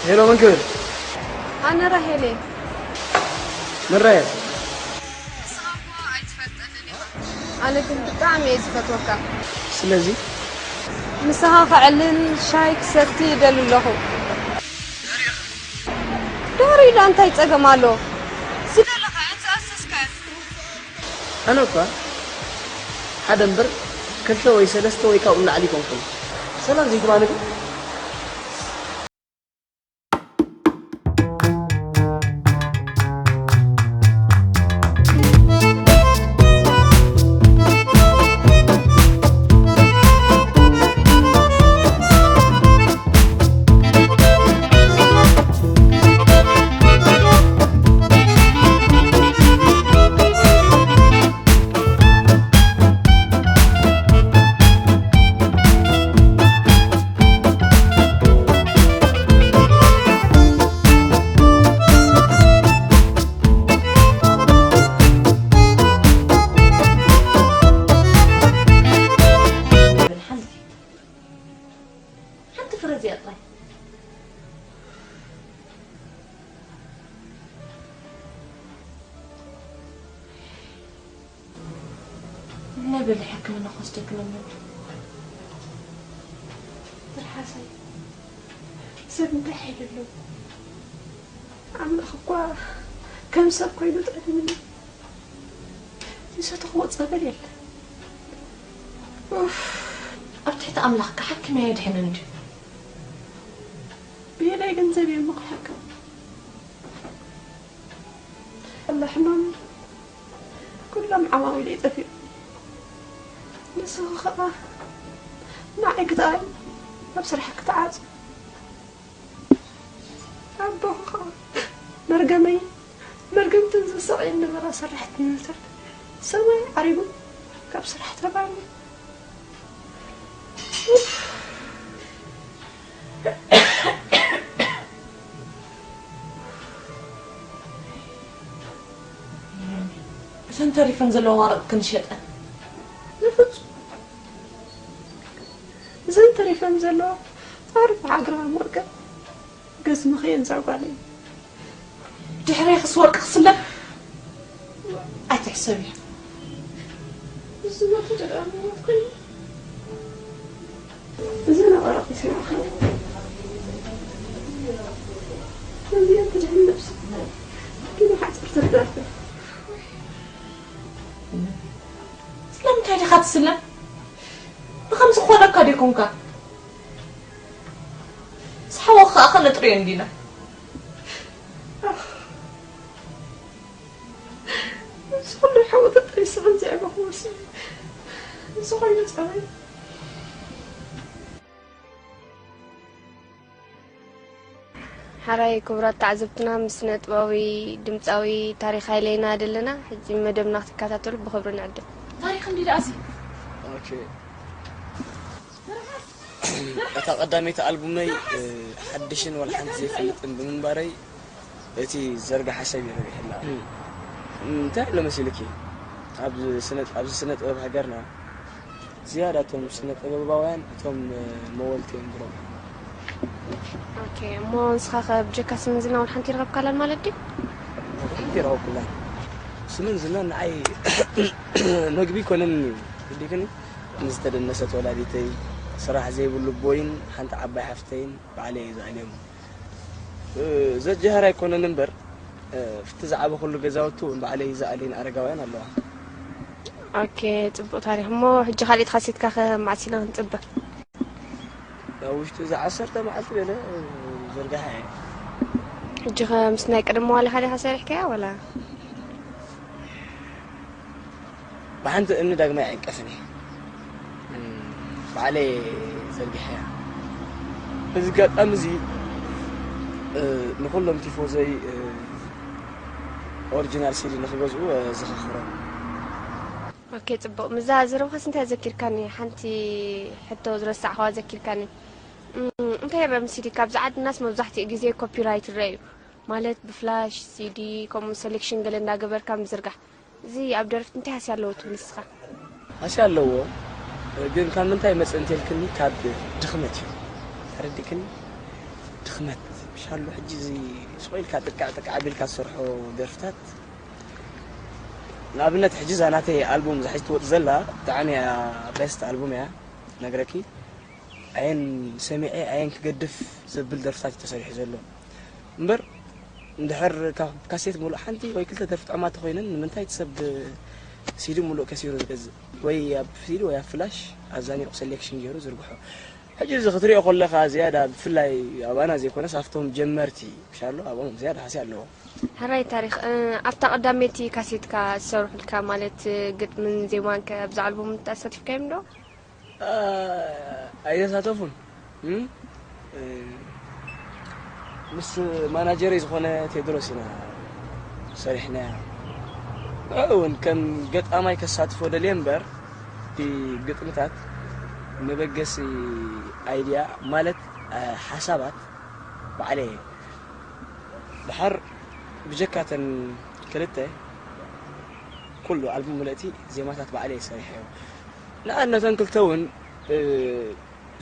ሄሎ፣ መን ክብል? ኣነ ራሄል እየ። መን ራሄል? ንስኻ እኮ ኣይትፈልጠንን ኢኻ። ኣነ ግን ብጣዕሚ እየ ዝፈትወካ። ስለዚ ምሳኻ ክዕልን ሻይ ክሰቲ ይደሊ ኣለኹ። ድሕሪኡ ዳ እንታይ ጸገም ኣሎ? ዝደለኻ እንተኣሰስካዮ። ኣነ እኳ ሓደ እምበር ክልተ ወይ ሰለስተ ወይ ካብኡ ንላዕሊ ይኮንኩን። ሰላም ዘይትማኒ ግን ሓንቲ ሓንቲ ፍረ እዚኣ ጥራይ ነብል ሕክምና ክወስደክን እምነት ትርሓሰይ ሰብ እንታይ ሓይሊ ኣለዎ ኣምላኽ እኳ ከም ሰብ ኮይኑ ጠሊምኒ ዝሰተኽዎ ጸበል የለ ኣብ ትሕቲ ኣምላኽ ክሓክም ኣየድሕንን ድዩ ብየናይ ገንዘብ እዮም ክሓክም ኣላ ሕማም ኩሎም ዓማዊል ይጠፊኡ ንስኺ ኸዓ ንዓይ ክትኣይ ኣብ ስራሕ ክትዓፅ ኣቦኺ ኸዓ መርገመይ መርገምትን ዝስቕየን ነበራ ሰራሕተኛታት ሰማይ ዓሪጉ ካብ ስራሕ ተባሪ እተን ተሪፈን ዘለዋ ዋርቕ ክንሸጠን ንፍፁም እዘን ተሪፈን ዘለዋ ኣርብዓ ግራም ወርቂ ገዝምኽየን ዛጓለይ ድሕሬኽስ ወርቂ ክስለብ ኣይትሕሰብዮ ዝመቱ ተጠራሚሞት ኮይኑ እዘን ኣዋራቒ ስማዕኻ እዚአን ትድሕን ነብሲ ግን ሓፂር ትርዳእተ ስለምንታይ ዲኻ ትስለም ብኸም ዝኾነካ ዲኮንካ ዝሓወኻ ኸ ነጥርዮ እንዲና እዚ ኩሉ ሓወተ ጥሪስኻ እንታይ ኣበኹ ወሲ እዚ ኮይኑ ጸባይ ሓራይ ክቡራት ተዓዘብትና ምስ ስነ ጥበባዊ ድምፃዊ ታሪክ ሃይለ ኢና ዘለና ሕጂ መደብና ክትከታተሉ ብክብሪ ንዕድም ታሪክ እንዲ ደኣሲ እታ ቀዳመይቲ ኣልቡመይ ሓድሽን ዋላ ሓንቲ ዘይፈልጥን ብምንባረይ እቲ ዘርጋሓ ሰብ እዩ ረቢሕላ እንታይ ኣሎ መሲልኪ ኣብዚ ስነ ጥበብ ሃገርና ዝያዳ እቶም ስነ ጥበባውያን እቶም መወልቲ እዮም ዝረብሑ ኦኬ እሞ ንስኻ ከ ብጀካ ስምን ዝናውን ሓንቲ ይረኸብካላን ማለት ድዩ ሓንቲ ይረኸብኩላን ስምን ዝናን ንዓይ መግቢ ይኮነኒ እዩ ሕዲክኒ ንዝተደነሰት ወላዲተይ ስራሕ ዘይብሉ ቦይን ሓንቲ ዓባይ ሓፍተይን ባዕለይ እየ ዘዕልዮም ዘጀሃር ኣይኮነን እምበር ፍቲ ዝዓበኹሉ ገዛውቲ እውን ባዕለይ ዝኣልየን ኣረጋውያን ኣለዋ ኦኬ ፅቡቅ ታሪክ እሞ ሕጂ ካሊእ ተኸሲትካ ከ ማዕሲና ክንፅበ ኣብ ውሽጢ እዚ ዓሰርተ መዓልቲ ገለ ዘርጋሓ እየ ሕጂ ከ ምስ ናይ ቀደም መዋሊኻ ዲኻ ሰሪሕካያ ወላ ብሓንቲ እምኒ ዳግማይ ኣይዕንቀፍን እየ ባዕለይ ዘርጊሐያ እዚ ጋጣሚ እዚ ንኩሎም ቲፎዘይ ኦሪጂናል ሲዲ ንክገዝኡ ዘኻኽሮም ኦኬ ፅቡቅ ምዛ ዝረብኻስ እንታይ ዘኪርካኒ ሓንቲ ሕቶ ዝረሳዕኸዋ ዘኪርካኒ እንታይ ብ ሲዲ ካብዚ ዓድናስ መብዛሕትኡ ግዜ ኮፒራይት ይረአ እዩ ማለት ብፍላሽ ሲዲ ከምኡ ሰሌክሽን ገለ እንዳገበርካ ምዝርጋሕ እዚ ኣብ ደርፍቲ እንታይ ሃስያ ኣለዎ ትብል ንስኻ? ሃስያ ኣለዎ ግን ካብ ምንታይ መጽእ እንተልክኒ ካብ ድኽመት እዩ ተረዲእክኒ ድኽመት ሻሉ ሕጂ እዚ ስቕ ኢልካ ጥቅዕ ጥቅዕ ኣቢልካ ትሰርሖ ደርፍታት፣ ንኣብነት ሕጂ እዛ ናተይ ኣልቡም እዛ ሕጂ ትወጽእ ዘላ ብጣዕሚ እያ ቤስት ኣልቡም እያ ነግረኪ። ኣየን ሰሚዐ ኣየን ክገድፍ ዘብል ደርፍታት እዩ ተሰሪሑ ዘሎ እምበር፣ እንድሕር ካብ ካሴት ሙሉእ ሓንቲ ወይ ክልተ ደርፊ ጥዑማት ተኮይነን ንምንታይ እቲ ሰብ ሲዲ ሙሉእ ከሲሩ ዝገዝእ? ወይ ኣብ ሲዲ ወይ ኣብ ፍላሽ ኣዛኒቑ ሴሌክሽን ገይሩ ዝርግሖ። ሕጂ እዚ ክትሪኦ ከለኻ ዝያዳ ብፍላይ ኣባና ዘይኮነስ ኣብቶም ጀመርቲ ምሻሎ ኣብኦም ዝያዳ ሃስያ ኣለዎ። ሕራይ ታሪኽ፣ እ፣ ኣብታ ቀዳመይቲ ካሴትካ ዝሰርሑልካ ማለት፣ እ፣ ግጥምን ዜማን ከ ኣብዛ ኣልቡም ተሳቲፍካዮም ዶ? እ፣ ኣይተሳተፉን። እም? እ፣ ምስ ማናጀረይ ዝኾነ ቴድሮስ ኢና ሰሪሕናያ። ንዕኡ እውን ከም ገጣማይ ከሳትፎ ደልየ እምበር፣ እቲ ግጥምታት መበገሲ ኣይድያ ማለት፣ እ፣ ሓሳባት ባዕለየ እየ። ድሓር ብጀካተን ክልተ ኩሉ ኣልቡም ምልእቲ ዜማታት ባዕለየ ሰሪሐዮ። ንኣነተን ክልተ እውን፣ እ፣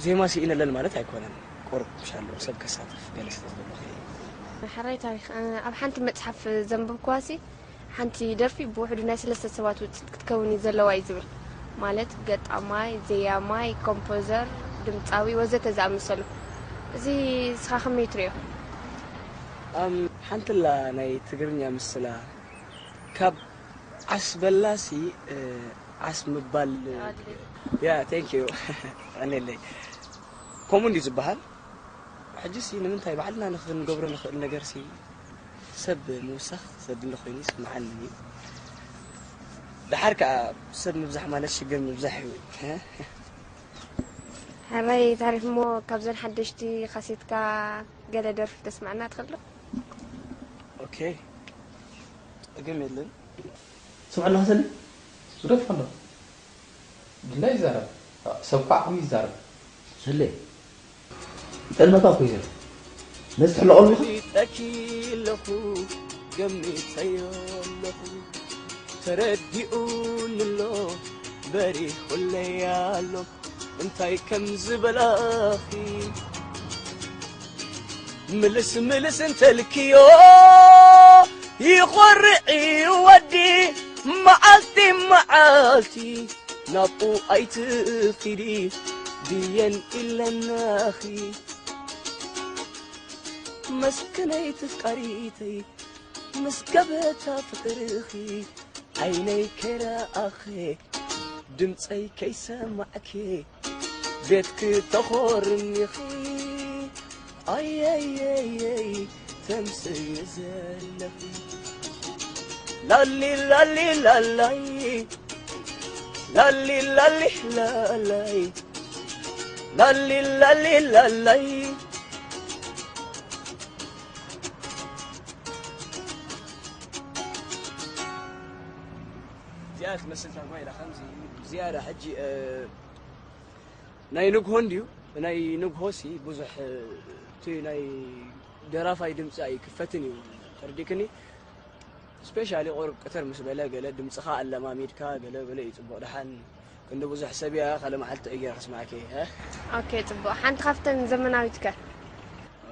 ዜማ ስኢነለን ማለት ኣይኮነን። ቁሩብ ምሻሎ ሰብ ከሳትፍ ገለ ስለ ዝደለኹ እየ። ሕራይ ታሪኽ፣ እ፣ ኣብ ሓንቲ መጽሓፍ ዘንበብክዋሲ ሓንቲ ደርፊ ብውሕዱ ናይ ሰለስተ ሰባት ውጽኢት ክትከውን እዩ ዘለዋ እዩ ዝብል። ማለት ገጣማይ፣ ዘያማይ፣ ኮምፖዘር፣ ድምጻዊ ወዘተ ዝኣመሰሉ። እዚ ንስኻ ከመይ ትሪኦ? ኣም፣ ሓንትላ ናይ ትግርኛ ምስላ ካብ ዓስ በላሲ፣ እ፣ ዓስ ምባል፣ ያ፣ ቴንክ ዩ። ቀኒለይ። ከምኡ እንድዩ ዝበሃል። ሕጂሲ ንምንታይ ባዕልና ንኽንገብሮ ንኽእል ነገርሲ ሰብ ምውሳኽ ዘድሊ ኮይኑ ይስምዓኒ እዩ። ደሓር ከኣ ሰብ ምብዛሕ ማለት ሽግር ምብዛሕ እዩ። ሕራይ ታሪፍ እሞ ካብዘን ሓደሽቲ ካሴትካ ገለ ደርፊ ክተስምዐና ትኽእል ዶ? ኦኬ፣ ጸገም የለን። ስምዕ ኣለኻ ሰኒ? ዝደርፍ ኣሎ። ድላ ይዛረብ። ሰብ እኮ ዓቕሚ ይዛረብ። ሰሌ፣ ጠልመታ እኮ እዩ። ነዚ ትሕሎ ቀልብኻ? ገሚጠኪ ኣለኹ፣ ገሚተዮ ኣለኹ። ተረዲኡኒ ኣሎ፣ በሪኹለይ ኣሎ። እንታይ ከም ዝበላኺ ምልስ ምልስ እንተልክዮ፣ ይኾርዕ እዩ ወዲ መዓልቲ መዓልቲ። ናብኡ ኣይትኺዲ ድየን ኢለናኺ። መስከነይ ተፍቃሪተይ ምስ ገበታ ፍቅርኺ ዓይነይ ከይረኣኺ ድምፀይ ከይሰማዕኪ ቤትኪ ተኾርሚኺ። ኣየየየይ ተምስይ ዘለኺ ላሊ ላሊ ላላይ ላሊ ላሊ ላላይ ላሊ ላሊ ላላይ። እዚኣ ትመስል ታጓ ኢላ ከምዚ ዝያዳ ሕጂ፣ እ፣ ናይ ንግሆ እንድዩ። ናይ ንግሆ ሲ ብዙሕ፣ እ፣ እቲ ናይ ደራፋይ ድምፂ ኣይክፈትን እዩ። ተረዲክኒ? ስፔሻሊ ቁሩብ ቅትር ምስ በለ ገለ ድምፅኻ ኣለማሚድካ ገለ ገለ እዩ ፅቡቕ። ደሓን ክንዲ ብዙሕ ሰብ እያ ካልእ መዓልቲ ዕጌራ ከስማዕኪ እየ። ኦኬ፣ ጽቡቕ። ሓንቲ ካብተን ዘመናዊት ከ?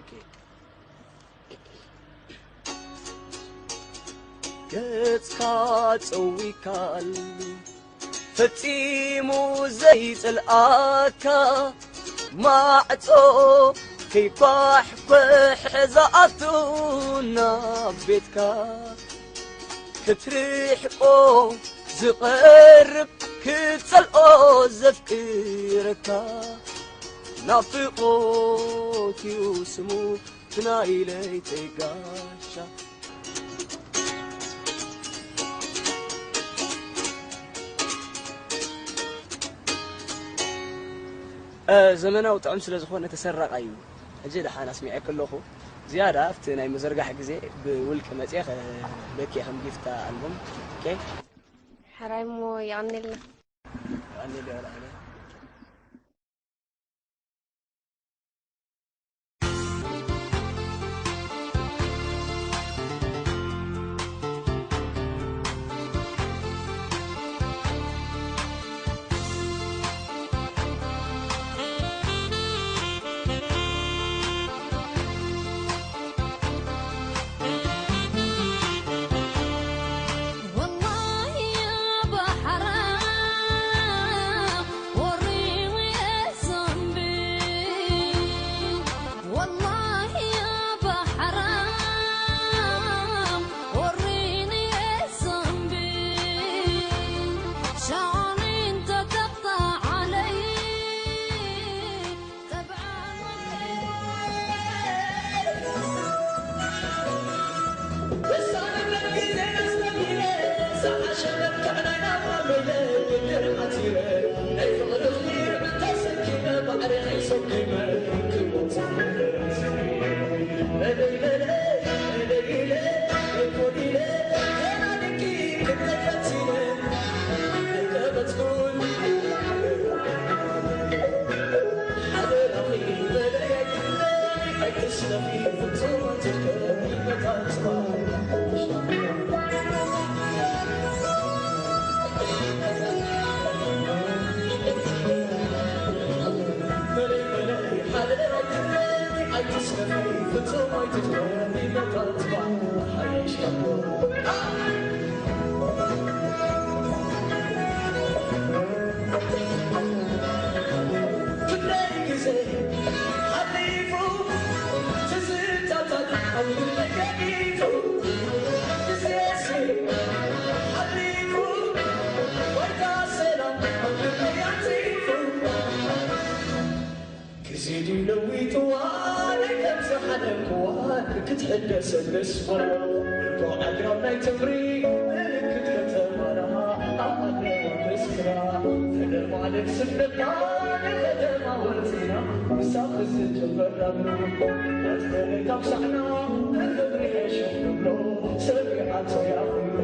ኦኬ። ገጽካ ጸዊካሉ ፈጺሙ ዘይጽልኣካ ማዕጾ ከይኳሕኮሕ ዝኣቱ ናብ ቤትካ ክትርሕቆ ዝቐርብ ክትጸልኦ ዘፍቅረካ ናፍቖት እዩ ስሙ ትናይ ለይተይ ጋሻ። እ፣ ዘመናዊ ጥዑም ስለ ዝኾነ ተሰራቓ እዩ። ሕጂ ደሓን ኣስሚዐኪ ኣለኹ። ዝያዳ ኣብቲ ናይ ምዝርጋሕ ግዜ ብውልቂ መጽየ ከ-፣ በኪ ከም ጊፍት ኣልቡም። ኦኬ። ሕራይ እሞ የቐንየልና። የቐንየልና። ግዜ ድዩ ለዊጥዋ ናይ ከም ዝሓለፍክዋ ክትሕደሰለስ ፎ ውልቆ ኣግራብ ናይ ተምሪ ምልክት ከተማና ኣቐድሞ መስክራ ፈለማ ነብስነትና ንከተማ ወፂና ምሳኺ ዝጀመርናሉ መትከለ ካብ ሳዕና ንኽብሪ ሸም ንብሎ ሰሚዓቶ ያኽሉ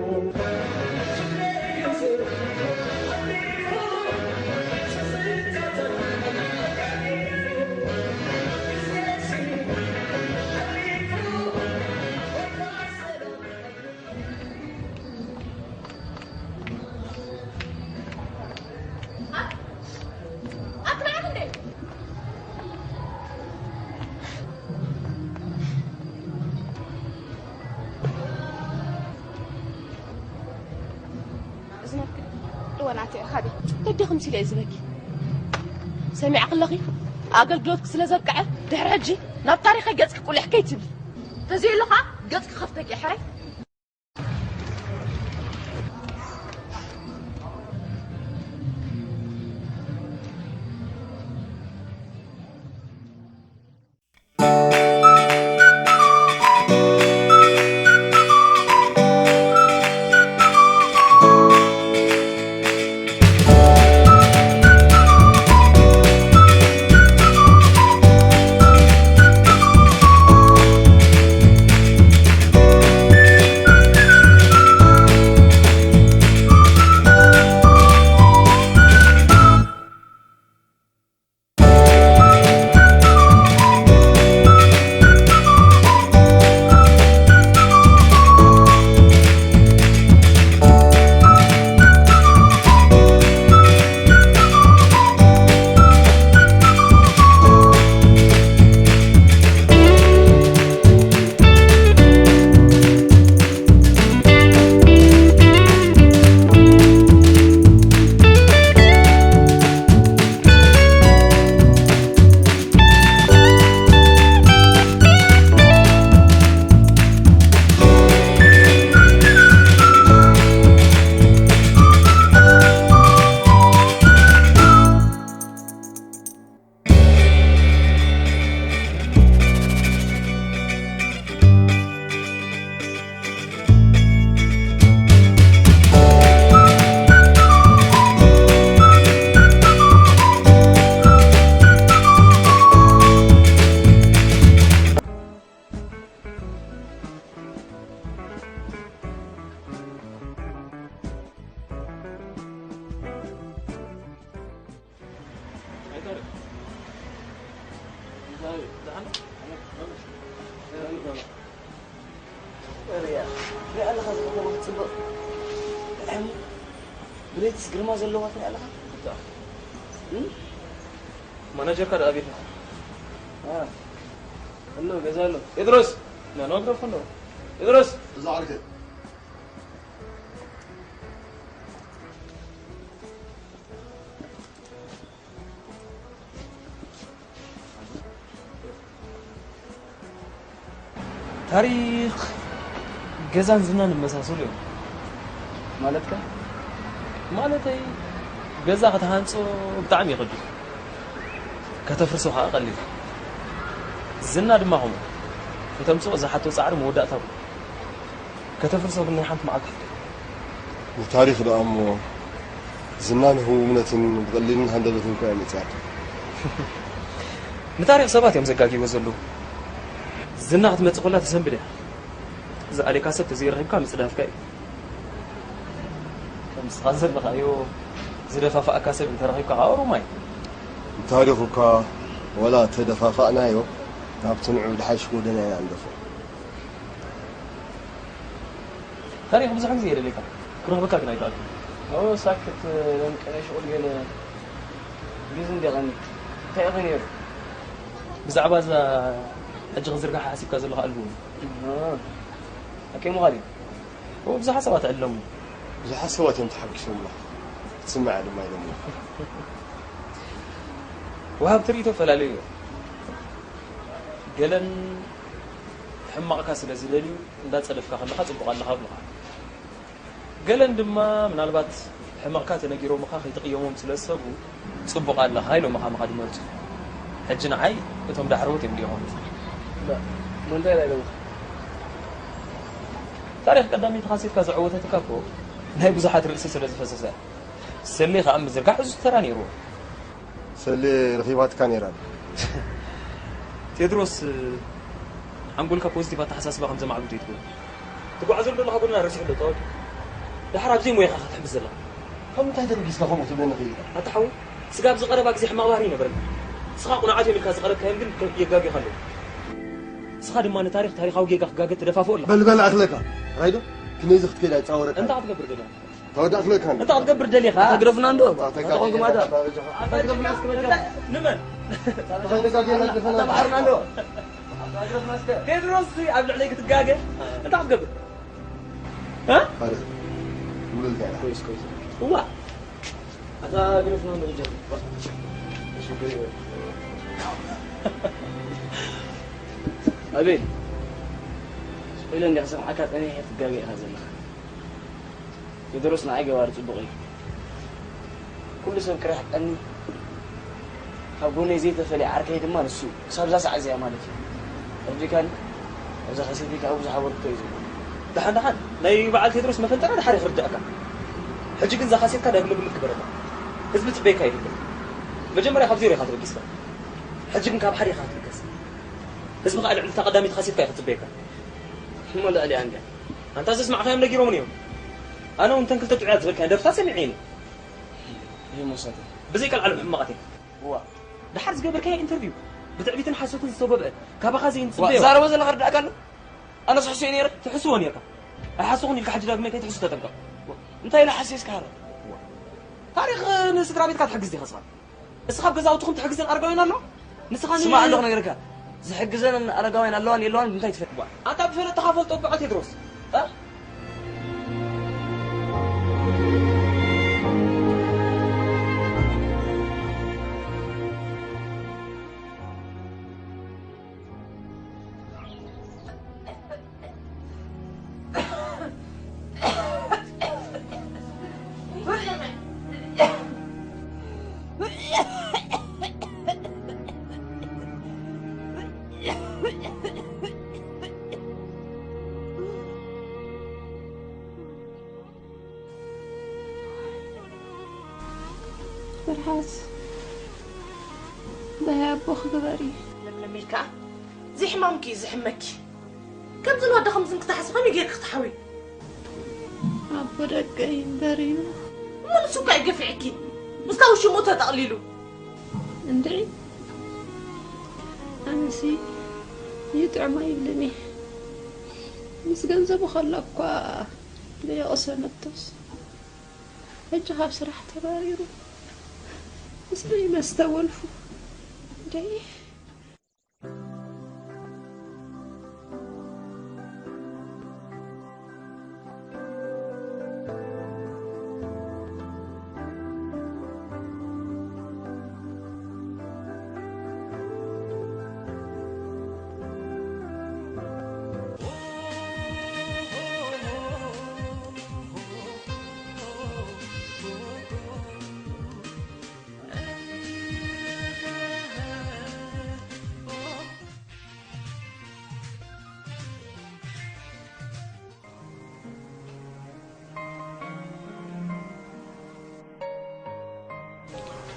እዝነትኪ እወ ናተይ፣ ሃቢ። ተደኽምሲ ኢለ እየ ዝበኪ። ሰሚዕኪ ኣለኺ? ኣገልግሎትኪ ስለ ዘብቅዐ፣ ድሕሪ ሕጂ ናብ ታሪኸይ ገጽኪ ቁሊሕ ከይትብሊ። ተዘይሉ ኸኣ ገጽኪ ክኸፍተኪ እየ፣ ሕራይ። ብሬትስ ግርማ ዘለዋ ትሪኣ ኣለኻ? ማናጀርካ ደኣ ቤት ኣሎ፣ ገዛ ኣሎ። ጴጥሮስ! ና፣ ና፣ መግረፍ ኣሎ። ጴጥሮስ! እዛ ዓርከይ። ታሪኽ ገዛን ዝናን ይመሳሰሉ እዮም። ማለትካ? ማለተይ፣ ገዛ ክትሃንጾ ብጣዕሚ እዩ ከቢድ። ከተፍርሶ ከኣ ቀሊል። ዝና ድማ ከምኡ። ከተምጽኦ ዝሓቶ ጻዕሪ መወዳእታ ኣብሉ። ከተፍርሶ ግን ናይ ሓንቲ መዓልቲ ሓፍቶ። ንታሪኽ ደኣ እሞ ዝናን ህቡብነትን ብቐሊልን ሃንደበትን እኳ እያ መጺኣቶ። ንታሪኽ ሰባት እዮም ዘጋግይዎ ዘለዉ። ዝና ክትመጽእ ከላ ተሰንብድ እያ። ዝኣልየካ ሰብ ተዘይረኺብካ ምጽዳፍካ እዩ። ከምስኻ ዘለኻዮ ዝደፋፍኣካ ሰብ እንተረኺብካ ከዓ ኦሮማይ። ንታሪኽ እኳ ወላ ተደፋፋእናዮ፣ ናብቲ ንዑ ድሓይሽ ጎደና ኢና ንደፍኦ። ታሪኽ ብዙሕ ግዜ የደልየካ፣ ክረኽበካ ግን ኣይከኣልኩን። ኦ፣ ሳክት፣ ሎሚ ቀነ ሽቑል ገለ ቢዚ እንዲያ ቀኒ። እንታይ ኢኺ ነይሩ? ብዛዕባ እዛ ሕጂ ክዝርግሓ ሓሲብካ ዘለኻ ኣልቡም። እ፣ ኣቀይ ምዃን እዩ? ኦ፣ ብዙሓት ሰባት ኣዕለሙ። ብዙሓት ሰባት እዮም ተሓጒሶምላ። ክትስምዐ ድማ ኢሎምላ። ወሃብቲ ርእይቶ ፈላለዩ እዮም። ገለን ሕማቕካ ስለ ዝደልዩ እንዳጸደፍካ ከለኻ ጽቡቕ ኣለኻ ብሉኻ። ገለን ድማ ምናልባት ሕመቕካ ተነጊሮምኻ ከይትቕየሞም ስለ ዝሰግኡ ጽቡቕ ኣለኻ ኢሎምኻ ምኻድ ይመርጹ። ሕጂ ንዓይ እቶም ዳሕረዎት እዮም ድዮም? እሞ እንታይ ኢላ ኢሎምኻ? ታሪኽ ቀዳመይቲ ካሴትካ ዘዐወተትካ እኮ ናይ ብዙሓት ርእሲ ስለ ዝፈሰሰ እያ። ሰሌ ከኣ ምዝርጋሕ ዕዙዝ ተራ ነይርዎ። ሰሌ ረኺባትካ ነይራ። ቴድሮስ፣ ሓንጎልካ ፖዚቲቭ ኣተሓሳስባ ከም ዘማዕብልቶ ይትብል። ትጓዓዘሉ ዘለኻ ጎደና ረሲሑ ኣሎ፣ ተዋወድ። ደሓር ኣብዘይ ሞያኻ ክትሕምስ ዘለኻ። ካብ ምንታይ ተበጊስካ ከምኡ ትብለኒ ክኢልካ? ኣታ ሓወይ፣ ስጋብ ዝቐረባ ግዜ ሕማቕ ባህሪ ይነበረኒ። ንስኻ ቁኑዓት እዮም ኢልካ ዝቐረብካዮም ግን ከ-፣ የጋግዩኻ ኣለዉ። ንስኻ ድማ ንታሪኽ ታሪኻዊ ጌጋ ክጋገ ትደፋፍኦ ኣለኻ። በል በል ኣኽለካ። ራይዶ፣ ክንደይ ክትከይድ ኣይጻወረካ። እንታይ ክትገብር ደሊኻ? ተወዳእክለካ እንደ። እንታይ ክትገብር ደሊኻ? ተግረፍና እንዶ። ተጋጊ ተኾንኩም ኣታ። ተጋጊ ንመን? ተጋጊ ተጋጊ ተባህርና እንዶ። ቴድሮስ ኣብ ልዕለይ ክትጋገ እንታይ ክትገብር? እ? ሓደ። ሙሉል ጋር። ኮይስ፣ ኮይስ። እዋ። ኣታ ግረፍና እንዶ ጀር። ሽግር የለን። ኣቤል። ኢለ እንዲያ ክሰምዓካ ጸኒሐ ክትጋገ ኢኻ ዘለኻ። ቴድሮስ ንዓይ ገባሪ ጽቡቕ እዩ። ኩሉ ሰብ ክርሕቀኒ፣ ካብ ጎነይ ዘይተፈልየ ዓርከይ ድማ ንሱ እዩ። ክሳብ እዛ ሰዓት እዚኣ ማለት እዩ። ኣርዲካኒ፣ ኣብዛ ካሴተይ ከዓ ብዙሕ ኣበርክቶ እዩ ዘለዎ። ደሓን ደሓን፣ ናይ በዓል ቴድሮስ መፈንጠራ ደሓር ክርዳእካ። ሕጂ ግን እዛ ካሴትካ ዳግመ ግምት ግበረላ። ህዝቢ ጽበየካ ይብል። መጀመርያ ካብ ዜሮ ኢኻ ተበጊስካ። ሕጂ ግን ካብ ሓደ ኢኻ ክትብገስ። ህዝቢ ከዓ ልዕሊ እታ ቀዳመይቲ ካሴትካ እዩ ክጽበየካ። እሞ ልዕሊኣ እንድያ። ኣንታ ዘስማዕካዮም ነጊሮምን እዮም። ኣነ እውን እተን ክልተ ጥዑያት ዝበልካየን ደርፍታት ሰሚዐ እየ። ይህ መሳተ። ብዘይ ቀልዓለም ሕማቓት እዮም። እዋ። ደሓር ዝገበርካዮ ኢንተርቪው ብትዕቢትን ሓሶትን ዝተጎብአ፣ ካባኻ ዋ፣ ዘይንጽበዮ። ዛረቦ ዘለኻ ርዳእካ ኣሎ? ኣነስ ሕሱየ ነይረ? ትሕስዎ ነይርካ። ኣይሓሰኹን ኢልካ ሕጂ ዳግመ ከይትሕሱ ተጠንቀቕ። እንታይ ኢለ ሓስየ እስከ ሃረ? ታሪኽ ንስድራ ቤትካ ትሕግዝ ዲኻ እስኻ? እስኻ ኣብ ገዛውትኹም ትሕግዘን ኣረጋውያን ኣሎ? ንስኻ ን- ስማዕ ኣለኹ ነገርካ። ዝሕግዘን ኣረጋውያን ኣለዋን የለዋን ብምንታይ ትፈልጥ? ኣታ ብፈለጥኻ ፈልጦ በዓል ቴድሮስ። እ? ፍርሃት፣ በይ ኣቦኺ ግበሪ። ለምለም ኢልካ፣ እዚ ሕማምኪ እዩ ዝሕመኪ። ከምዚ ንወዲ ከምዝን ክትሓስቢ ከመይ ጌርኪ ክትሓዊ? ኣቦ ደቀይ በሪኑ። እሞ ንሱ እኳ እዩ ገፊዕኪ። ምስታ ውሽምኡ ተጠቕሊሉ። እንድዒ፣ ኣነሲ ይጥዕሞ ኣይብልን እየ። ምስ ገንዘቡ ከሎ እኳ ዘይቐሰነቶስ፣ ሕጂ ካብ ስራሕ ተባሪሩ፣ ምስ መን ይመስተ ወልፉ? ደይ።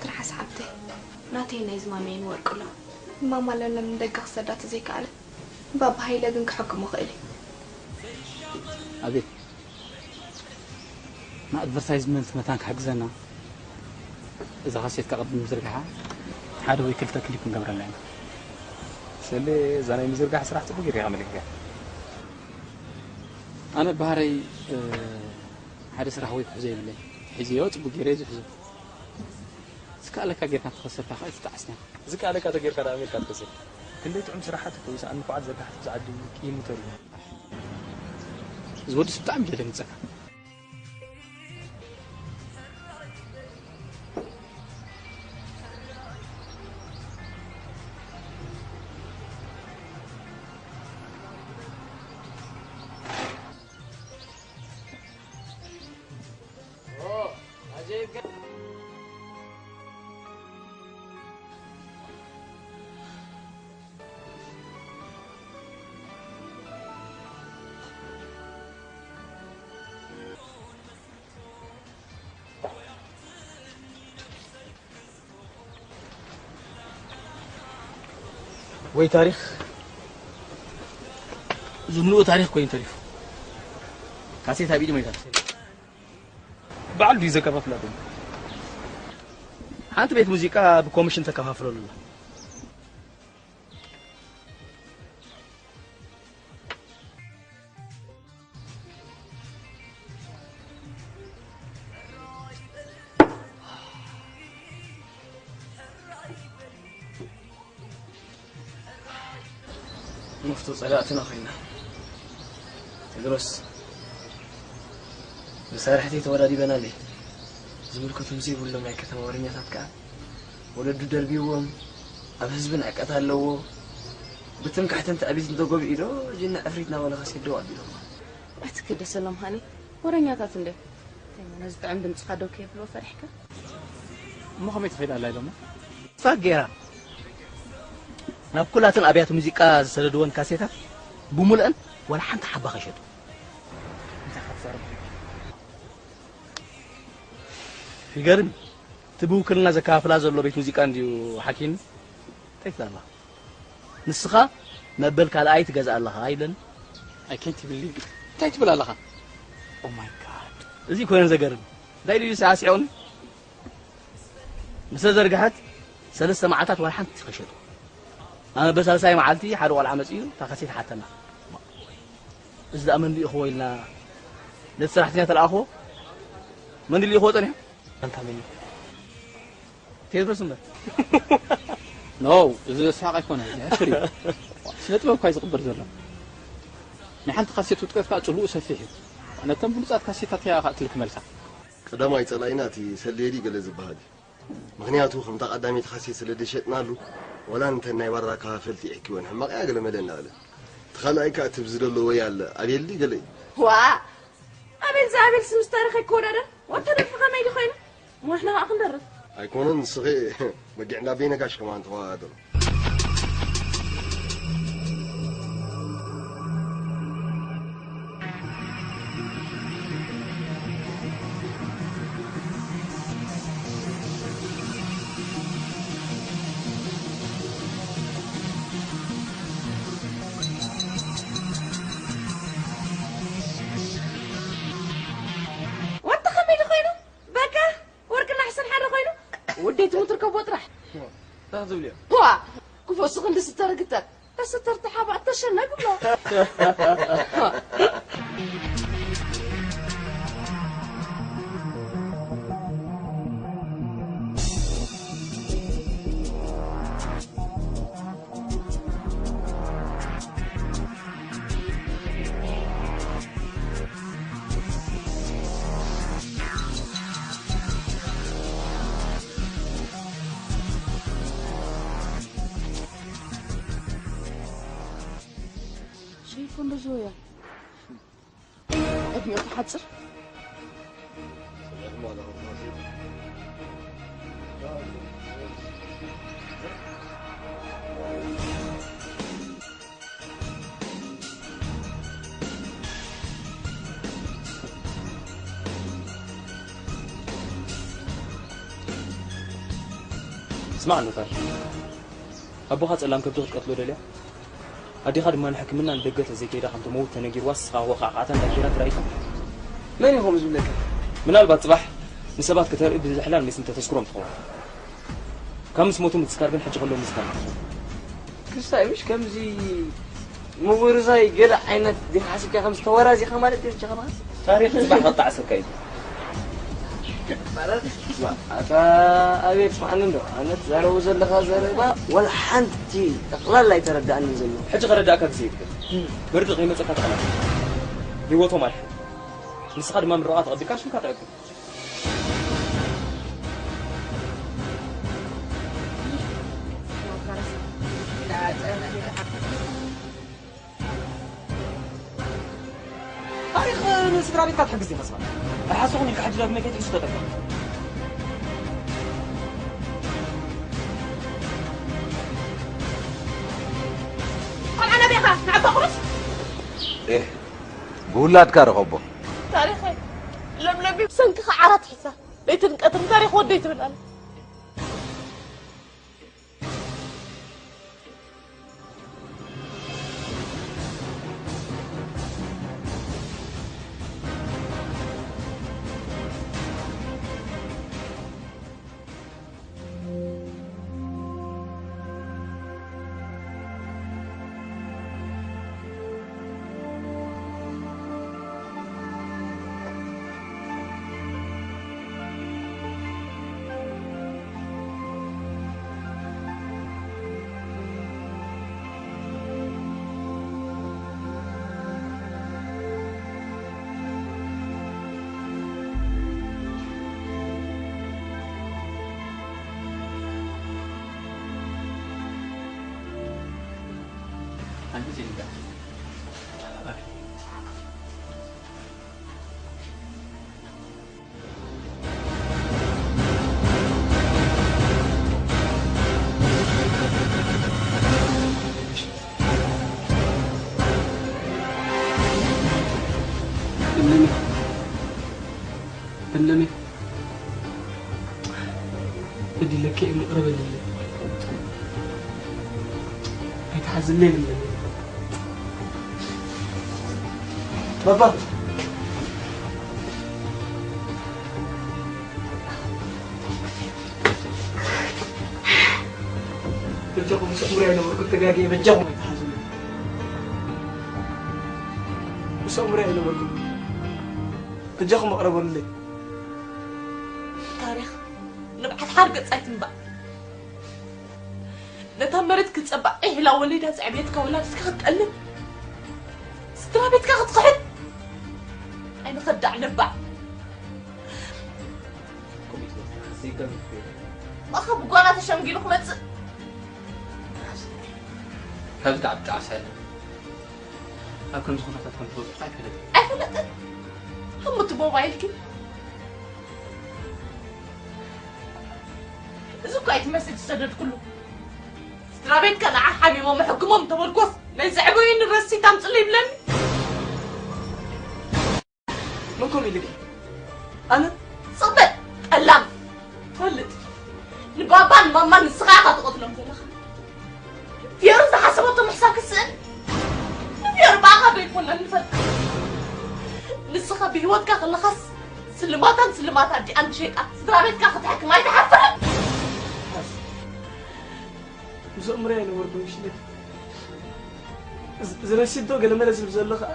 ትርሓስ ሓብተይ፣ ናተይ ናይ ዝማመይን ወርቂ ኣሎ። ማማ ለምለም ንደገ ክሰዳ ተዘይከኣለ፣ ባባ ሃይለ ግን ክሕክሞ ክእል እዩ። ኣቤት፣ ንኣድቨርታይዝመንት መታን ክሕግዘና፣ እዛ ካሴትካ ቅድሚ ምዝርጋሓ ሓደ ወይ ክልተ ክሊፕ ንገብረላ ኢና። ሰሌ፣ እዛ ናይ ምዝርጋሕ ስራሕ ጽቡቅ ጌርካ መሊክካ። ኣነ ባህረይ፣ እ፣ ሓደ ስራሕ ወይ ክሕዞ የብለይ። ሒዘዮ ጽቡቅ ጌረ ዝሕዞ። ዝከኣለካ ጌርካ እንተኸሰብካ ከኣ ኣይትጠዓስና። ዝከኣለካ ተጌርካ ደኣ ኣሜሪካ ትከስብ። ክንደይ ጥዑም ስራሓት እኮ ይሰኣን ንፉዓት ዘርጋሕቲ ኣብዚ ዓዲ ይምተሩ። እዚ ወድስ ብጣዕሚ ደደንግጸካ። ወይ ታሪኽ፣ ዝምልኡ ታሪኽ ኮይኑ ተሪፉ። ካሴት ኣብ ኢዱ መይታ። በዓል ድዩ ዘከፋፍላ ዘሎ? ሓንቲ ቤት ሙዚቃ ብኮሚሽን ተከፋፍለሉ ኣላ። መፍቶ ጸላእትና ኮይና። ቴድሮስ፣ መሳርሕተይ ተወዳዲበናለይ። ዝምልከቶም ዘይብሎም ናይ ከተማ ወረኛታት ከኣ ወለዱ ደርብይዎም ኣብ ህዝቢ ንዕቀት ኣለዎ። ብትምክሕትን ትዕቢትን ተጎብዒ ዶ ጅና ዕፍሪት ናበለ ካሴት ደው ኣቢሎሞ። ኣይትገደሰሎም ሃኒ፣ ወረኛታት እንደ። እንታይ ነዚ ጥዑም ድምጽኻ ደው ከየብልዎ ፈሪሕካ? እሞ ከመይ ተኺዳ ኣላ ኢሎሞ? ፋክ ገይራ። ናብ ኩላተን ኣብያተ ሙዚቃ ዝሰደድወን ካሴታት ብምሉአን ዋላ ሓንቲ ሓባ ከሸጡ። እንታይ ካብ ዛረብካ? ይገርም። እቲ ብውክልና ዘከፋፍላ ዘሎ ቤት ሙዚቃ እንድዩ ሓኪኒ። እንታይ ትብል ኣለኻ? ንስኻ መበል ካልኣይ ትገዝእ ኣለኻ ኣይብለን? I can't believe it። እንታይ ትብል ኣለኻ? Oh my God። እዚ ኮይነ ዘገርም። እንታይ ኢሉ እዩ ሳዕሲዑኒ? ምስ ዘርግሐት ሰለስተ መዓልታት ዋላ ሓንቲ ከሸጡ። ኣነ በሳልሳይ መዓልቲ ሓደ ቆልዓ መጺኡ እታ ካሴት ሓተና። እዚ ደኣ መን ልኢኽዎ ኢልና ነቲ ሰራሕተኛ ተለኣኽዎ። መን ልኢኽዎ ጸኒሑ? ኣንታ መን እዩ? ቴድሮስ እምበር። ኖ፣ እዚ ዘስሓቕ ኣይኮነን፣ ዘሕፍር እዩ። ስነ ጥበብ እኳ እዩ ዝቕበር ዘሎ። ናይ ሓንቲ ካሴት ውድቀት ከኣ ጽልኡ ሰፊሕ እዩ። ነተን ብሉጻት ካሴታት እያ ከኣ ትልክመልካ። ቀዳማይ ጸላኢና እቲ ሰሌዲ ገለ ዝበሃል እዩ። ምኽንያቱ ከምታ ቀዳመይቲ ካሴት ስለ ደሸጥናሉ፣ ወላ እንተን ናይ ባራ ኣከፋፈልቲ ይዕኪወን ሕማቕ እያ ገለ መለ እናበለ። እቲ ካልኣይ ከኣ እቲ ብዝደሎ ወይ ኣለ ኣቤልዲ ገለ እዩ። ዋ! ኣቤል ዝኣቤል ስምስ ታሪኽ ኣይክወዳደር። ወተደርፊ ከመይ ድዩ ኮይኑ? እሞ ንሕና ከኣ ክንደርፍ። ኣይኮነን፣ ንስኺ በጊዕ እንዳበይ ነጋሽ ከማን ተወዳደሩ። ወዲ ከመይ ድዩ ኮይኑ? በቃ ወርቅና ሕሰን ሓደ ኮይኑ ውዴት ትምትርከቦ ጥራሕ። እንታይ ትብልዮ? ዋ፣ ክፎ ስኽ እንዲ ስተርግተር። ተስተር ተሓባእ ተሸነግ ብሎ። ሸይኮ እንደዚ ወያ ዕድሚኡ ተሓጽር። ስማዕ ኑታ፣ ኣቦኻ ጸላም ከብዲ ክትቀትሎ ደልያ? ኣዴኻ ድማ ንሕክምና ንደገ ተዘይከይዳ ከም ትመውት ተነጊርዋስ፣ ንስኻ ወኻዕኻዕታ እንዳጌራ ትራኢካ። መን ኢኹም ዝብለካ? ምናልባት ጽባሕ ንሰባት ከተርኢ ብዝሕላል ሜስ እንተተስክሮም ትኸውን። ካብ ምስ ሞቱ ምትስካር ግን ሕጂ ከለዉ ምዝካር እዩ። ክስታይ ምሽ ከምዚ ምውርዛይ ገለ ዓይነት ዲኻ ሓሲብካ፣ ከምዚ ተወራዚኻ ማለት ድዩ? ጀኻ ማለት ታሪኽ ጽባሕ ከጣዕሰካ እዩ። ማለት ስማ፣ ኣታ ኣቤል፣ ስማዕኒ እንዶ፣ ኣነ ትዛረቡ ዘለኻ ዘረባ ወላ ሓንቲ ጠቕላላ ኣይተረዳእንን ዘሎ። ሕጂ ከረዳእካ ግዜ ይብቅዕ። መርድእ ከይመጸካ ተቐመጥ። ህይወቶም ኣድሕን። ንስኻ ድማ ምርቓ ተቐቢልካ ሽምካ ተዕቅብ። ታሪኽ ንስድራ ቤትካ ትሕግዝ ዲኻ ስማ? ኣይሓሰኹን ኢልካ ሕጂ ዳግመ ከይትሕሱ ተጠንቀቕ። ቆልዓ ናበይ ኢኻ? ንዓባ ቁሩስ? ኤህ፣ ብውላድካ ርኸቦ። ታሪኸይ፣ ለምለሚ ብሰንክኻ ዓራት ሒዛ። ለይትን ቀትርን ታሪኽ ወደይ ትብል ኣላ። ለምለሜ፣ ለምለሜ፣ በዲለኪ እየ፣ ይቕረ በልለይ። ኣይትሓዝለይ ለምለሜ። ባባ። በጃኹም ምስ ኣእምሮይ ኣይነበርኩን ተጋግየ፣ በጃኹም ኣይትሓዙኒ። ምስ ኣእምሮይ ኣይነበርኩን። በጃኹም ይቕረ በሉለይ። ታሪኽ ንብዓት ሓር ገጽ ኣይትንባዕ። ነታ መሬት ክትጸባዕ ዒሕ ኢላ ወሊዳ ዘዕብየትካ ወላዲትካ ክትጠልም፣ ስድራ ቤትካ ክትኽሕድ፣ ዓይኒ ከዳዕ ነባዕ። ብኣኻ ብጓና ተሸምጊሉ ክመጽእ። ካብዚ ተዓብ ጣዕሳ የለን። ኣብ ከምዚ ኩነታት ከም ትወድቕ ኣይፈለጥን። ኣይፈለጥን? እሞ እቲ ሞባይል ግን? እዚ እኮ ኣይትመስል ዝሰደድኩሉ። ስድራ ቤትካ ንዓ ሓሚሞም ኣሐክሞም እንተበልኩስ፣ ናይ ዘዕበዩኒ ረሲት ኣምጽእለይ ይብለኒ። መን ከምኡ ኢሉኪ? ኣነ? ስቕ በል ጠላም። ትፈልጥ፣ ንባባን ማማን ንስኻ ኢኻ ትቐትሎም ዘለኻ። ፊዮሪ ዝሓሰበቶ ምሕሳብ ክስእን። ንፊዮሪ ብኣኻ ዶ ኣይኮናን ንፈልጥ? ንስኻ ብህይወትካ ከለኻስ ስልማታን ስልማት ኣዲኣን ሸይጣ ስድራ ቤትካ ክትሕክም ኣይትሓፍርን? ምስ ኣእምሮይ ኣይነበርኩን ሽለት። እዚ ረሲት ዶ ገለመለ ዝብል ዘሎ ኸኣ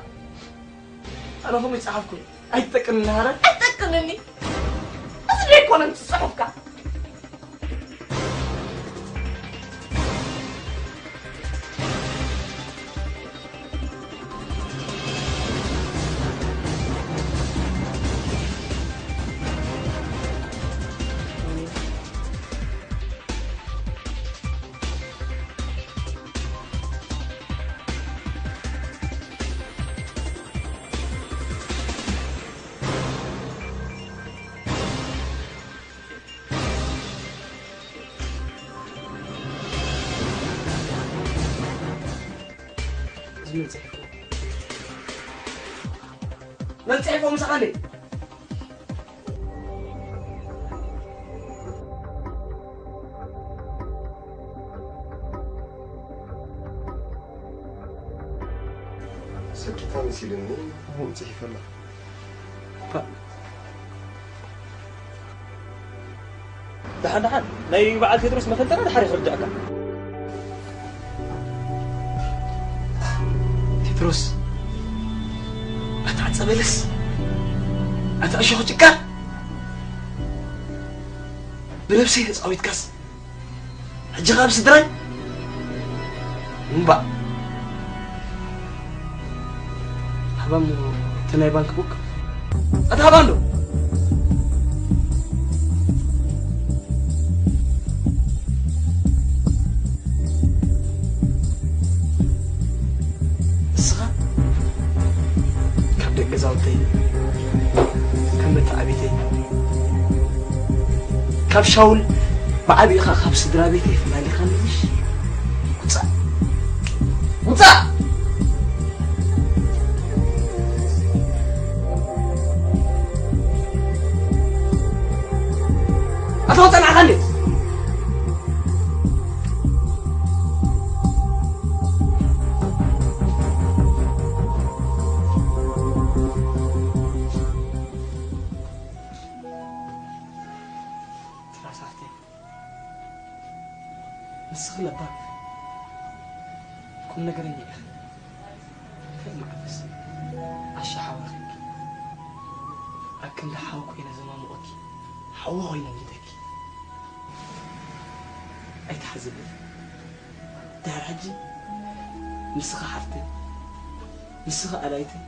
ኣነ ኸምኡ ይጸሓፍኩ። ኣይትጠቅንኒ ሃረ? ኣይትጠቅንኒ። እዚ ዘይኮነ ምስ ጽሑፍካ። እዚ መን ጽሒፍዎ? መን ጽሒፍዎ ምሳኻ እንዴ? ሰኪታ መሲልኒ። ጽሒፈላ። ፓ። ደሓን ደሓን፣ ናይ በዓል ቴድሮስ መፈንጠራ ደሓር ይኽርዳእካ። ቴድሮስ፣ ኣታ ጸበለስ፣ ኣታ እሾኽ ጭቃ፣ ብነብሰይ ተጻዊትካስ፣ ሕጂ ካብ ስድራይ እምባእ። ሃባም እቲ ናይ ባንክ ቡክ። ኣታ ሃባም ዶ? ንስኻ ካብ ደቂ ገዛውተይ፣ ካብ መተዓቢተይ፣ ካብ ሻውል ብዓቢኻ ካብ ስድራ ቤተይ ፈላሊኻኒ ምሽ? ውጻእ! ውጻእ! ኣታ ውጻእ ንዓኻ እንዴ? ትራስ ሓፍተይ፣ ንስኺ ለባም ቁም ነገረኛ ኢኺ። ከም መዓበስ ዓሻ ሓዋ ኾይንኪ፣ ኣብ ክንዲ ሓው ኮይነ ዘማሙቐኪ፣ ሓዋ ኮይነ እንድተኪ። ኣይትሓዝለይ። ድሕሪ ሕጂ ንስኺ ሓፍተይ፣ ንስኺ ኣላይተይ፣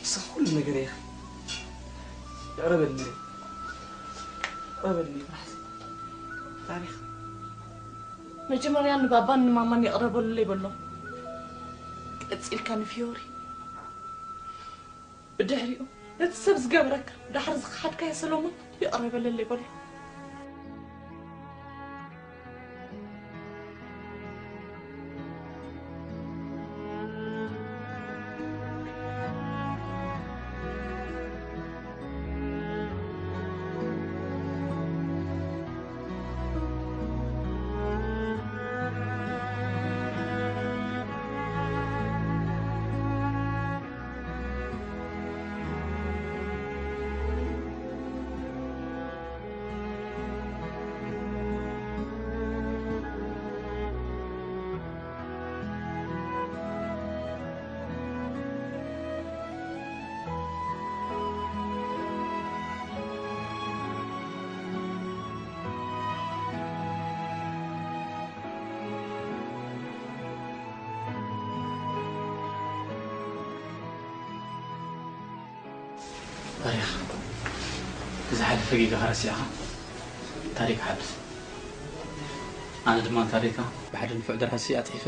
ንስኺ ኩሉ ነገረይ ኢኺ። ይቕረ በልለይ። ይቕረ በልለይ ጥራሕ። ታሪኽ። መጀመርያ ንባባን ንማማን ይቕረ በሉለይ በሎ። ቀጺልካ ንፊዮሪ። ብድሕሪኡ ነቲ ሰብ ዝገበረካ፣ ዳሕሪ ዝኸሓድካዮ ሰሎሞን ይቕረ በለለይ በሎ። ታሪኽ፣ ዝሓለፈ ጌጋኻ ረሲዕኻ ታሪክ ሓድስ። ኣነ ድማ ታሪካ ብሓደ ንፉዕ ደራሲ ኣጽሒፈ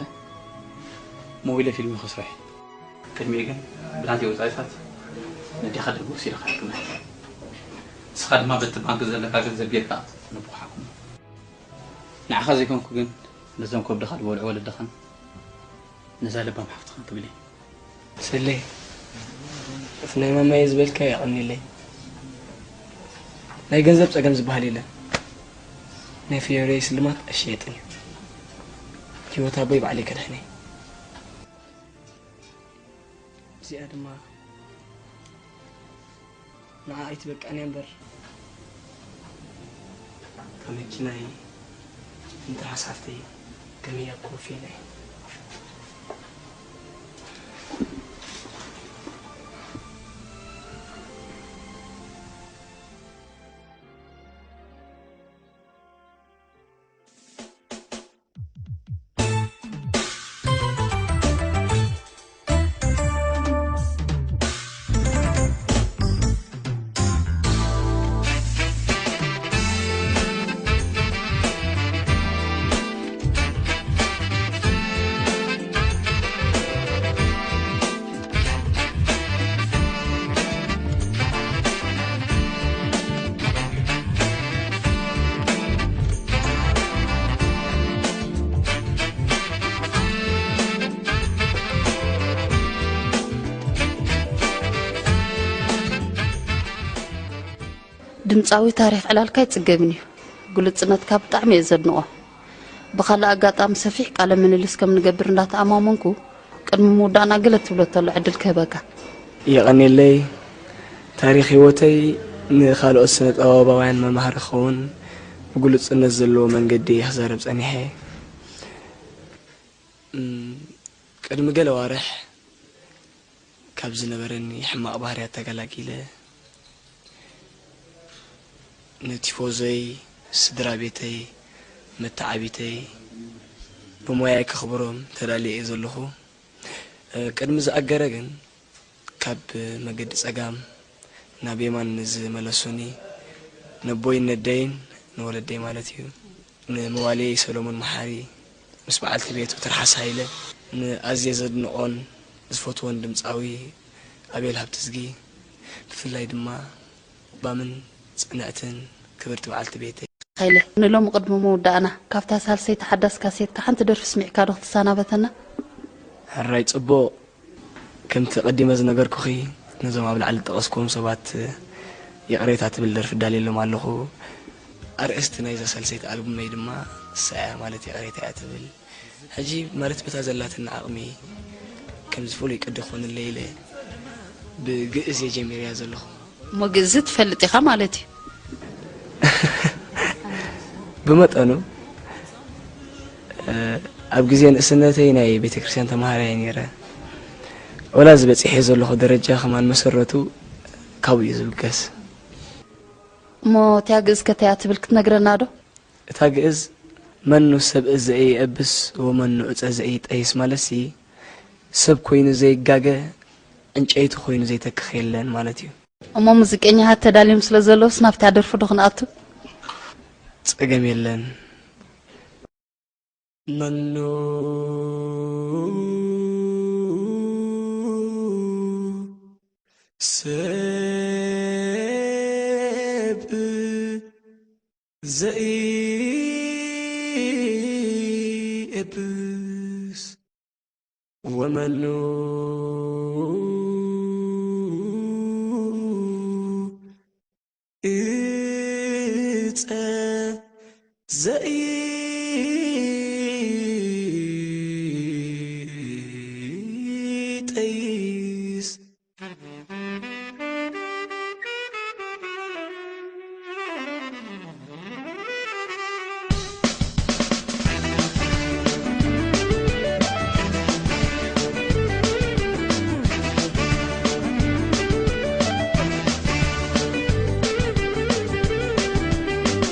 ሞቢለ ፊልም ክስራሕ። ቅድሚኡ ግን ብናተይ ወጻኢታት ነዴኻ ደገ ወሲደ ክሕክመ። ንስኻ ድማ በቲ ባንክ ዘለካ ገንዘብ ጌርካ ነቦኻ ሓክሞ። ንዓኻ ዘይኮንኩ ግን ነዞም ከብድኻ ዝበልዑ ወለድኻን ነዛ ለባም ሓፍትኻን ክብል እየ። ሰሌ፣ እቲ ናይ ማማየ ዝበልካዮ የቐንየለይ። ናይ ገንዘብ ጸገም ዝበሃል የለን። ናይ ፍዮሪየይ ስልማት ኣይሽየጥን እዩ። ህይወት ኣቦይ ባዕለይ ከድሕን እየ። እዚኣ ድማ ንዓ ኣይትበቅዕን እያ እምበር፣ ካብ መኪናይ ንትራስ ሓፍተይ ከመይ እያ ኮፍ ኢለ። ድምጻዊ ታሪኽ ዕላልካ ኣይጽገብን እዩ። ግሉጽነትካ ብጣዕሚ እየ ዘድንቖ። ብኻልእ ኣጋጣሚ ሰፊሕ ቃለ ምልልስ ከም ንገብር እንዳተኣማመንኩ፣ ቅድሚ ምውዳእና ገለ ትብሎ ተሎ ዕድል ክህበካ። የቐኔለይ። ታሪኽ ህይወተይ ንኻልኦት ስነ ጥበባውያን መምሃሪ ክኸውን ብግሉጽነት ዘለዎ መንገዲ እየ ክዛረብ ጸኒሐ። እም፣ ቅድሚ ገለ ኣዋርሕ ካብ ዝነበረኒ ሕማቕ ባህርያት ተገላጊለ፣ ንቲፎዞይ፣ ስድራ ቤተይ፣ መተዓቢተይ ብሞያይ ከኽብሮም ተዳልየ እየ ዘለኹ። እ፣ ቅድሚ ዝኣገረ ግን ካብ መገዲ ጸጋም ናብ የማን ንዝመለሱኒ ነቦይን ነደይን፣ ንወለደይ ማለት እዩ፣ ንመዋልየይ ሰሎሞን መሓሪ ምስ በዓልቲ ቤቱ ትርሓስ ሃይለ፣ ንኣዝየ ዘድንቖን ዝፈትዎን ድምጻዊ ኣቤል ሃብተዝጊ፣ ብፍላይ ድማ ባምን ጽንዕትን ክብርቲ በዓልቲ ቤተይ። ሃይለ፣ ንሎሚ ቅድሚ ምውዳእና ካብታ ሳልሰይቲ ሓዳስ ካሴትካ ሓንቲ ደርፊ ስሚዕካ ዶ ክትሰናበተና? ሕራይ ጽቡቕ። ከምቲ ቀዲመ ዝነገርኩኺ፣ ነዞም ኣብ ላዕሊ ዝጠቐስኩዎም ሰባት ይቕሬታ ትብል ደርፊ ዳልየሎም ኣለኹ። ኣርእስቲ ናይዛ ሳልሰይቲ ኣልቡመይ ድማ እሳ እያ፣ ማለት ይቕሬታ እያ ትብል። ሕጂ ማለት በታ ዘላትኒ ዓቕሚ ከምዚ ፍሉይ ቅዲ ክኾነለይ ኢለ ብግእዝ እየ ጀሚረያ ዘለኹ። እሞ ግእዝ ትፈልጥ ኢኻ ማለት እዩ? ብመጠኑ፣ እ፣ ኣብ ግዜ ንእስነተይ ናይ ቤተ ክርስቲያን ተማሃራይ እየ ነይረ። ወላ እዚ በጺሐ ዘለኹ ደረጃ ከማን መሰረቱ ካብኡ እዩ ዝብገስ። እሞ እቲያ ግእዝ ከ እንታይ እያ ትብል ክትነግረና ዶ? እታ ግእዝ፣ "መኑ ሰብእ ዘኢየብስ ወመኑ ዕፀ ዘኢጠይስ" ማለትሲ፣ ሰብ ኮይኑ ዘይጋገ፣ ዕንጨይቲ ኮይኑ ዘይተክኽ የለን ማለት እዩ። እሞ ሙዚቀኛታት ተዳልዮም ስለ ዘለውስ ናብታ ደርፊ ዶ ክንኣቱ? ጸገም የለን። መኑ ሰብ ዘኢየብስ ወመኑ እፀ ዘኢጠይስ።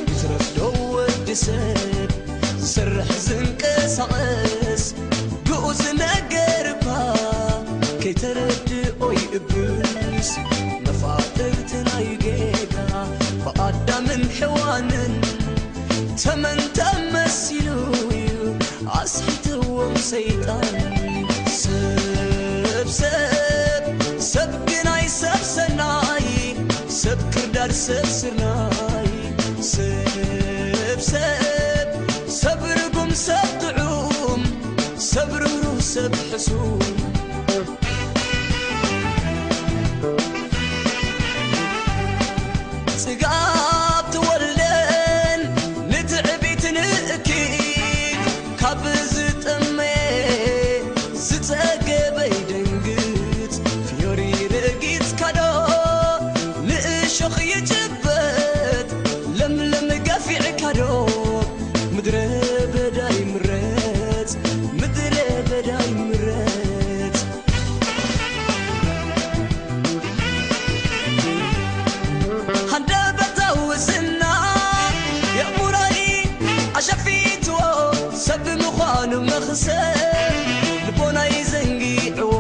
ይትረፍ ዶ ወዲ ሰብ ዝሰርሕ ዝንቀሳቐስ፣ ግኡዝ ነገር እባ ከይተረድኦ ይእብስ። መፋጥርቲ ናይ ጌጋ ብኣዳምን ሔዋንን ተመን ተመሲሉ እዩ ኣስሒትዎም ሰይጣን። ሰብ ሰብ ሰብ ግናይ ሰብ ሰናይ፣ ሰብ ክርዳድ ሰብ ስርናይ፣ ሰብ ሰብ ሰብ ርጉም ሰብ ጥዑም፣ ሰብ ርህሩህ ሰብ ሕሱም። ጽጋብ ትወልደን ንትዕቢት ንእኪት፣ ካብ ዝጠመየ ዝጸገበ ይደንግጽ። ፍዮሪ ረጊጽካዶ ንእሾኽ ይጭበጥ፣ ለምለም ገፊዕካዶ ምድረ በዳ ይምረጽ፣ ምድረ በዳ ይምረጽ። ሃንደበታዊ ዝና የእሙሮይ ኣሸፊትዎ፣ ሰብ ምዃኑ መኽሰብ ልቦናይ ዘንጊዕዎ።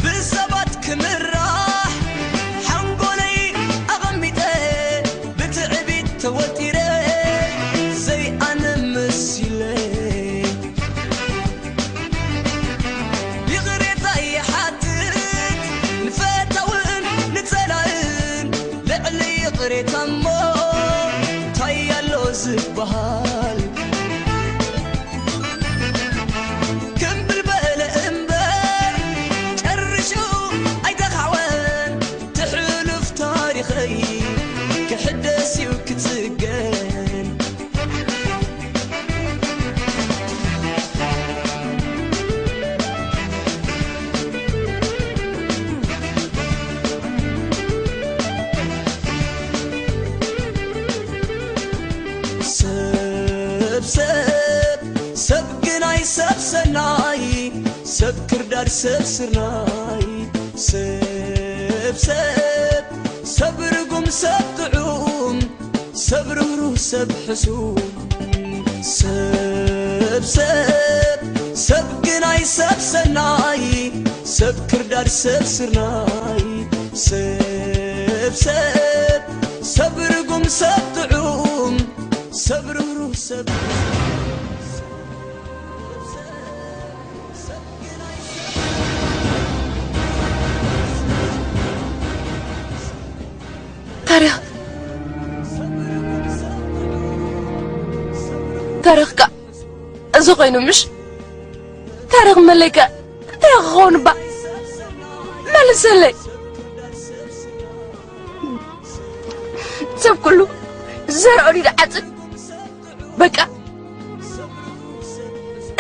ብሰባት ክምራሕ ሓንጎለይ ኣቐሚጠ፣ ብትዕቢት ተወጢረ ዘይኣነ መሲለ። ይቕሬታ ይሓትት ንፈታውን ንጸላእን፣ ልዕሊ ይቕሬታ እሞ እንታይ ኣሎ ዝበሃል? ክምብል በለ እምበር ጨርሹ ኣይተኻዕወን። ትሕሉፍ ታሪኸይ ክሕደስ እዩ ክጽገን። ሰብ ሰብ ግናይ ሰብ ሰናይ ሰብ ክርዳድ ሰብ ስርናይ ሰብ ሰብ ሰብ ርጉም ሰብ ጥዑም ሰብ ርህሩህ ሰብ ሕሱም ሰብ ሰብ ሰብ ግናይ ሰብ ሰናይ ሰብ ክርዳድ ሰብ ስርናይ ሰብ ሰብ ሰብ ርጉም ሰብ ጥዑም ሰብ ርህሩህ ሰብ ታሪኽ ታሪኽካ እዚ ኮይኑ ምሽ ታሪኽ መለይካ እንታይ ክኸውን እባ መልሰለይ ሰብ ኩሉ ዘርኦ ድዩ ዝዓጽድ በቃ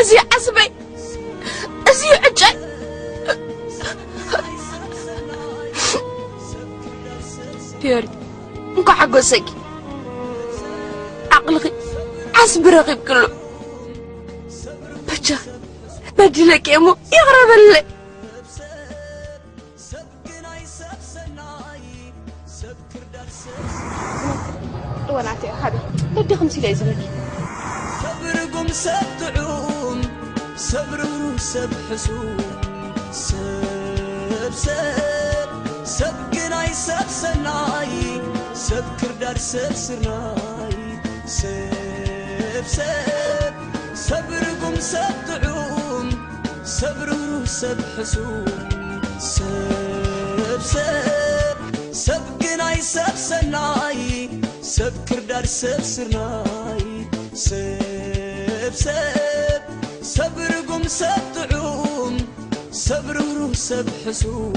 እዚ ዓስበይ እዚ ዕጨይ ፊዮሪ እንኳ ሓጎሰኪ ዓቕልኺ ዓስቢ ረኺብክሉ በጃ በዲለኪ እሞ ይቕረ በለለይ እወ ናተይ ሓቢ በደኹም ሲለ እዩ ዝብለኪ ሰብ ርጉም ሰብ ጥዑም ሰብ ርህሩህ ሰብ ሕሱም ሰብ ሰብ ሰብ ግናይ ሰብ ሰናይ ሰብ ክርዳድ ሰብ ስርናይ ሰብ ሰብ ሰብ ርጉም ሰብ ጥዑም ሰብ ርህሩህ ሰብ ሕሱም ሰብ ሰብ ሰብ ግናይ ሰብ ሰናይ ሰብ ክርዳድ ሰብ ስርናይ ሰብ ሰብ ሰብ ርጉም ሰብ ጥዑም ሰብ ርህሩህ ሰብ ሕሱም